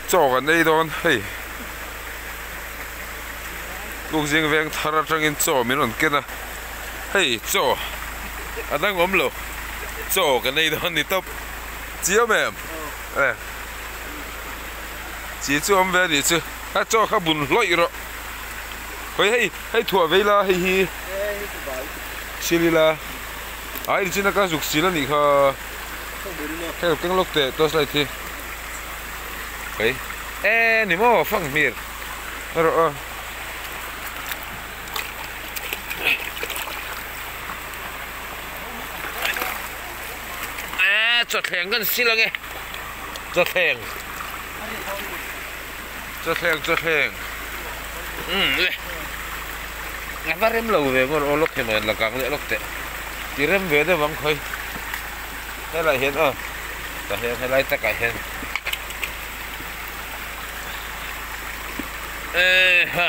Chaw kan ei dawn hei Pukzing veng thar atangin chaw min rawn ken a hei chaw a dang awm lo chaw kan ei dawn ni tawp chiam em e chi chu awm ve a nih chu a chaw kha bun hlawih rawh hawi hei hei thuah vei la hei hi sil ila a inchina ka zuk sil a nih kha hei keng lawk teh torch light hi. Hei e ni maw fang hmir erawh a. E chawthleng kan sil ange chawthleng chawthleng chawthleng umm le a va rem lo ve maw aw lawk hi maw la kang leh lawk teh ti rem ve deuh ang khawi helaiah hian aw tah hian helai takah hian eha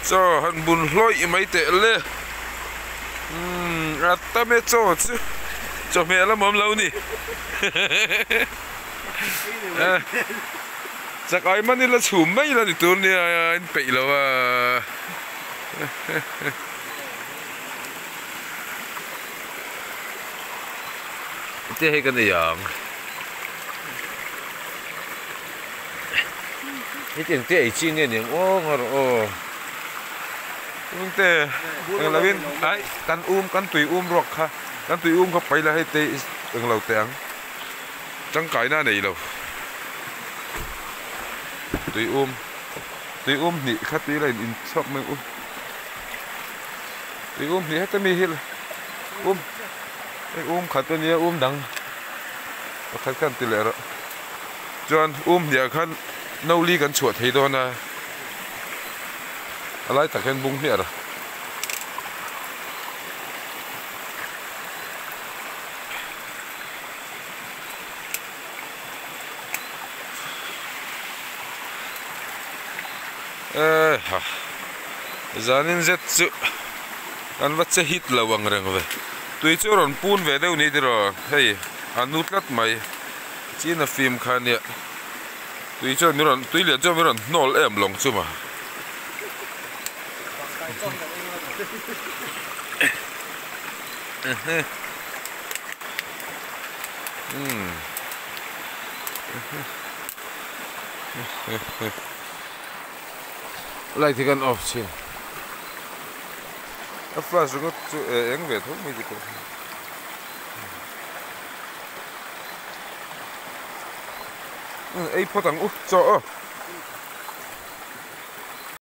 chaw han bun hlawih mai teh le umm a tam e chaw chu chawhmeh lam awm lo ni chak ai man ila chhum mai ila ni tur nia a in peih lo a. Te hei kan ei ang. Heti ang te ei chi nge niang aw nga rawh aw. Tung te eng lo in ai kan um kan tui um ruak kha kan tui um kha pai la hei te eng lo teh ang tangkaina a nei lo tui um tui um hnih kha tui la in inchhuak mai ang u tui um hnih heta mi hi um. Hei um khat a nia um dang pakhat khan ti leh rawh chuan um hniah khan no li kan chhuah thei dawn a a lai tak hian bung hmiah rawh. E ha zanin zet chu an va che hit lo ang reng ve tui chu a rawn pun ve deuh ni tiraw hei a nu tlat mai chin a fim kha nia tui chuan min rawn tui lian chuan min rawn hnawl em lawng chu ma umm Light hi kan off chhin. A flash ringawt chu eh eng ve tho mai ti pawh. Ei phawt ang u chaw aw.